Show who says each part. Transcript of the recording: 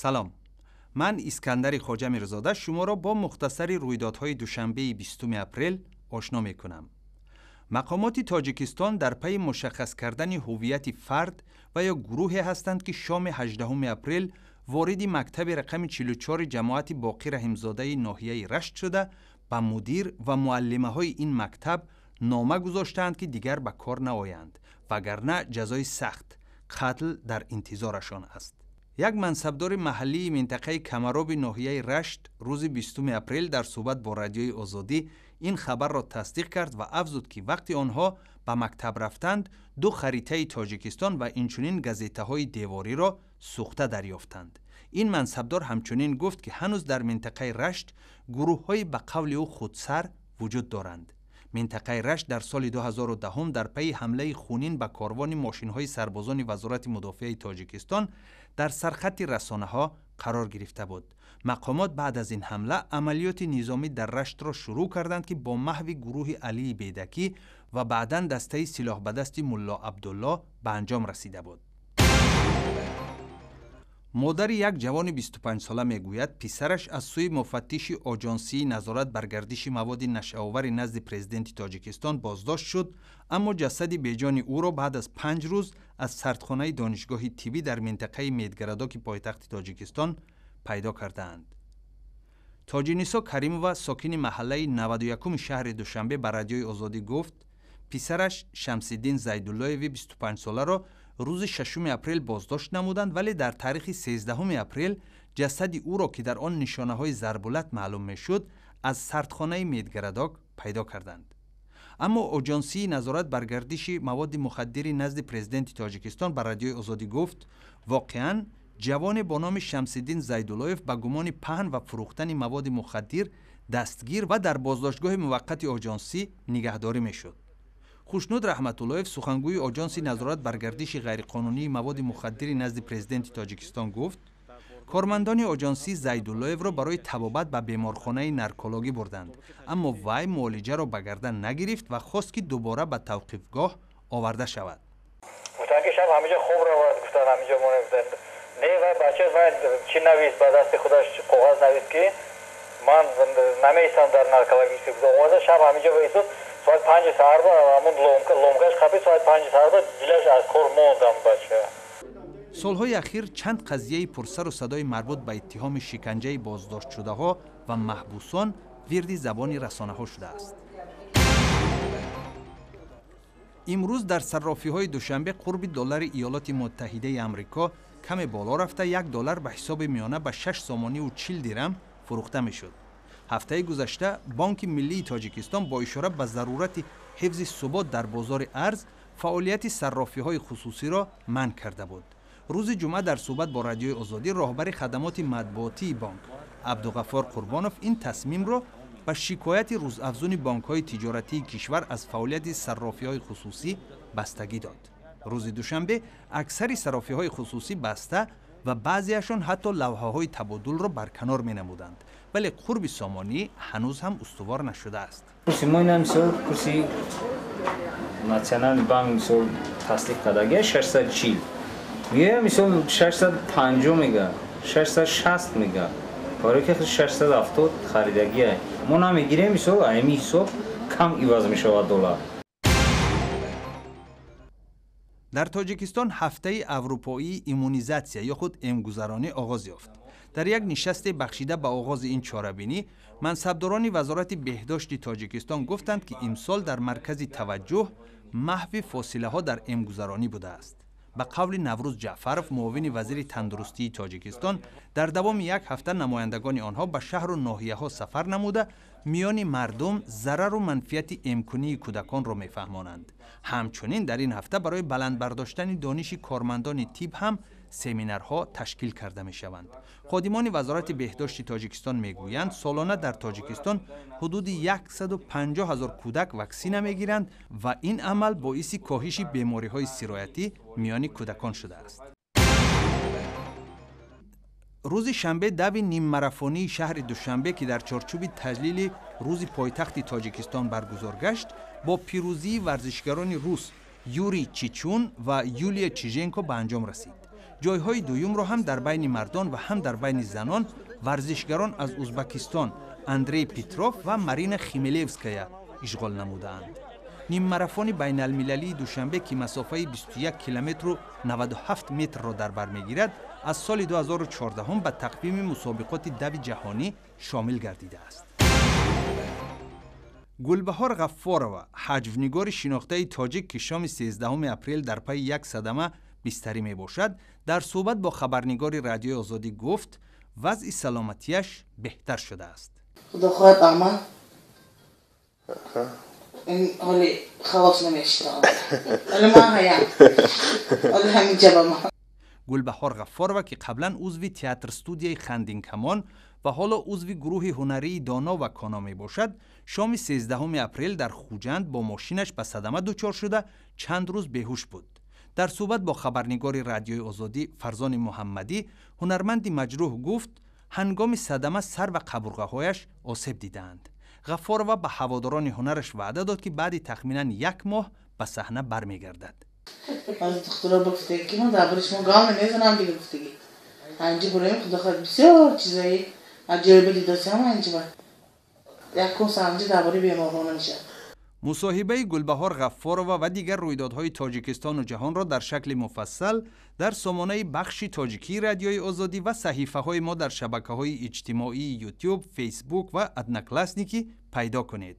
Speaker 1: Салом, ман Искандари Хоҷа Мирзода шуморо бо мухтасари рӯйдодҳои душанбеи 20 апрел ошно мекунам. Мақомоти Тоҷикистон дар пайи мушаххас кардани ҳуввияти фард ва ё гурӯҳе ҳастанд, ки шоми 18 апрел вориди мактаби рақами 44 ҷамоати Боқӣ Раҳимзодаи ноҳияи Рашт шуда, ба мудир ва муаллимаҳои ин мактаб нома гузоштаанд, ки дигар ба кор наоянд, вагарна ҷазои сахт қатл дар интизорашон аст. Як мансабдори маҳаллии минтақаи Камароби ноҳияи Рашт рӯзи 20 апрел дар суҳбат бо Радиои Озодӣ ин хабарро тасдиқ кард ва афзуд, ки вақти онҳо ба мактаб рафтанд, ду харитаи Тоҷикистон ва инчунин газетаҳои девориро сӯхта дарёфтанд. Ин мансабдор ҳамчунин гуфт, ки ҳанӯз дар минтақаи Рашт гурӯҳҳои ба қавли ӯ худсар вуҷуд доранд. Минтақаи Рашт дар соли 2010 дар пайи ҳамлаи хунин ба корвони мошинҳои сарбозони Вазорати мудофиаи Тоҷикистон дар сархатти расонаҳо қарор гирифта буд. Мақомот баъд аз ин ҳамла амалиёти низомӣ дар Раштро шурӯъ карданд, ки бо маҳви гурӯҳи Алии Бедакӣ ва баъдан дастаи силоҳбадасти Мулло Абдулло ба анҷом расида буд. Модари як ҷавони 25сола мегӯяд, писараш аз сӯи муфаттиши Оҷонсии назорат бар гардиши маводи нашъаовари назди президенти Тоҷикистон боздошт шуд, аммо ҷасади беҷони ӯро баъд аз 5 рӯз аз сардхонаи донишгоҳи тиббӣ дар минтақаи Медгарадоки пойтахти Тоҷикистон пайдо кардаанд. Тоҷинисо Каримова, сокини маҳаллаи 91 шаҳри Душанбе, ба Радиои Озодӣ гуфт, писараш Шамсиддин Зайдуллоеви 25соларо рӯзи 6 апрел боздошт намуданд, вале дар таърихи 13 апрел ҷасади ӯро, ки дар он нишонаҳои зарбулат маълум мешуд, аз сардхонаи Медгарадок пайдо карданд. Аммо Оҷонсии назорат бар гардиши маводи мухаддири назди президенти Тоҷикистон ба Радиои Озодӣ гуфт, воқеан ҷавоне бо номи Шамсиддин Зайдуллоев ба гумони паҳн ва фурӯхтани маводи мухаддир дастгир ва дар боздоштгоҳи муваққати оҷонсӣ нигаҳдорӣ мешуд. Хушнуд Раҳматуллоев, сухангӯи Оҷонси назорат бар гардиши ғайриқонунии маводи мухаддири назди президенти Тоҷикистон, гуфт, кормандони оҷонсӣ Зайдуллоевро барои табобат ба беморхонаи наркологӣ бурданд, аммо вай муолиҷаро ба гардан нагирифт ва хост, ки дубора ба тавқифгоҳ оварда шавад.
Speaker 2: Гуфтанд, ки шаб ҳамиҷо хоб равад, гуфтанд, ҳамиҷо монед. Не, вай бача вай чӣ навист, ба дасти худаш коғаз навист, ки ман намеистам дар наркологический. Омада шаб ҳамиҷо истод, соат 5 саҳар ба ҳамун ломкаш қапид, соат 5 саҳар ба дилаш аз кор мондам бача.
Speaker 1: Солҳои ахир чанд қазияи пурсару садои марбут ба иттиҳоми шиканҷаи боздоштшудаҳо ва маҳбусон вирди забони расонаҳо шудааст. Имрӯз дар саррофиҳои Душанбе қурби доллари Иёлоти Муттаҳидаи Амрико каме боло рафта, 1 доллар ба ҳисоби миёна ба 6 сомониву 40 дирам фурӯхта мешуд. Ҳафтаи гузашта Бонки Миллии Тоҷикистон бо ишора ба зарурати ҳифзи субот дар бозори арз фаъолияти саррофиҳои хусусиро манъ карда буд. Рӯзи ҷумъа дар суҳбат бо Радиои Озодӣ роҳбари хадамоти матбуотии бонк Абдуғаффор Қурбонов ин тасмимро ба шикояти рӯзафзуни бонкҳои тиҷоратии кишвар аз фаъолияти саррофиҳои хусусӣ бастагӣ дод. Рӯзи душанбе аксари саррофиҳои хусусӣ баста ва баъзеашон ҳатто лавҳаҳои табодулро барканор менамуданд, вале қурби сомонӣ ҳанӯз ҳам устувор нашудааст.
Speaker 3: Курси мо ина мисол курси Национальный банк мисол тасдиқ кардагия 640, меоя мисол 650 мега, 660 мега, барои ки 670 харидагия мо намегирем, мисол ами ҳисоб кам иваз мешавад доллар.
Speaker 1: Дар Тоҷикистон ҳафтаи аврупоии иммунизатсия ё худ эмгузаронӣ оғоз ёфт. Дар як нишасте бахшида ба оғози ин чорабинӣ мансабдорони Вазорати беҳдошти Тоҷикистон гуфтанд, ки имсол дар маркази таваҷҷӯҳ маҳви фосилаҳо дар эмгузаронӣ будааст. Ба қавли Наврӯз Ҷаъфаров, муовини вазири тандурустии Тоҷикистон, дар давоми як ҳафта намояндагони онҳо ба шаҳру ноҳияҳо сафар намуда, миёни мардум зарару манфиати эмкунии кӯдаконро мефаҳмонанд. Ҳамчунин дар ин ҳафта барои баланд бардоштани дониши кормандони тиб ҳам семинарҳо ташкил карда мешаванд. Ходимони Вазорати беҳдошти Тоҷикистон мегӯянд, солона дар Тоҷикистон ҳудуди 150 000 кӯдак ваксина мегиранд ва ин амал боиси коҳиши бемориҳои сироятӣ миёни кӯдакон шудааст. Рӯзи шанбе дави ниммарафонии шаҳри Душанбе, ки дар чорчӯби таҷлили рӯзи пойтахти Тоҷикистон баргузор гашт, бо пирӯзии варзишгарони рус Юрий Чичун ва Юлия Чиженко ба анҷом расид. Ҷойҳои дуюмро ҳам дар байни мардон ва ҳам дар байни занон варзишгарон аз Узбакистон Андрей Петров ва Марина Химелевская ишғол намудаанд. Ниммарафони байналмилалии Душанбе, ки масофаи 21 километру 97 метрро дар бар мегирад, аз соли 2014 ба тақвими мусобиқоти дави ҷаҳонӣ шомил гардидааст. Гулбаҳор Ғаффорова, ҳаҷвнигори шинохтаи тоҷик, ки шоми 13 апрел дар пайи як садама бистарӣ мебошад, дар суҳбат бо хабарнигори Радиои Озодӣ гуфт, вазъи саломатиаш беҳтар шудааст.
Speaker 4: Худо хоҳад, амал ин ҳоли халос намешавад. Ҳоли ман ҳаям, ҳоли ҳамин ҷабама.
Speaker 1: Гулбаҳор Ғаффорова, ки қаблан узви театр студияи Хандинкамон ва ҳоло узви гурӯҳи ҳунарии Доно ва Коно мебошад, шоми 13 апрел дар Хуҷанд бо мошинаш ба садама дучор шуда, чанд рӯз беҳуш буд. Дар суҳбат бо хабарнигори Радиои Озодӣ Фарзони Муҳаммадӣ ҳунарманди маҷрӯҳ гуфт, ҳангоми садама сар ва қабурғаҳояш осеб дидаанд. Ғаффорова ба ҳаводорони ҳунараш ваъда дод, ки баъди тахминан як моҳ ба саҳна бармегардад.
Speaker 4: Аз духтуро гуфтаги, ки ман дар бораи шумо гап намезанам, дига гуфтаги. Ҳанҷи буроем, худо хоҳад, бисёр чизои аҷоибе дидосиам ҳанҷи ба. Якум саҳанҷи дар бораи беморхона мешавад.
Speaker 1: Мусоҳибаи Гулбаҳор Ғаффорова ва дигар рӯйдодҳои Тоҷикистону ҷаҳонро дар шакли муфассал дар сомонаи бахши тоҷикии Радиои Озодӣ ва саҳифаҳои мо дар шабакаҳои иҷтимоии Ютюб, Фейсбук ва Одноклассники пайдо кунед.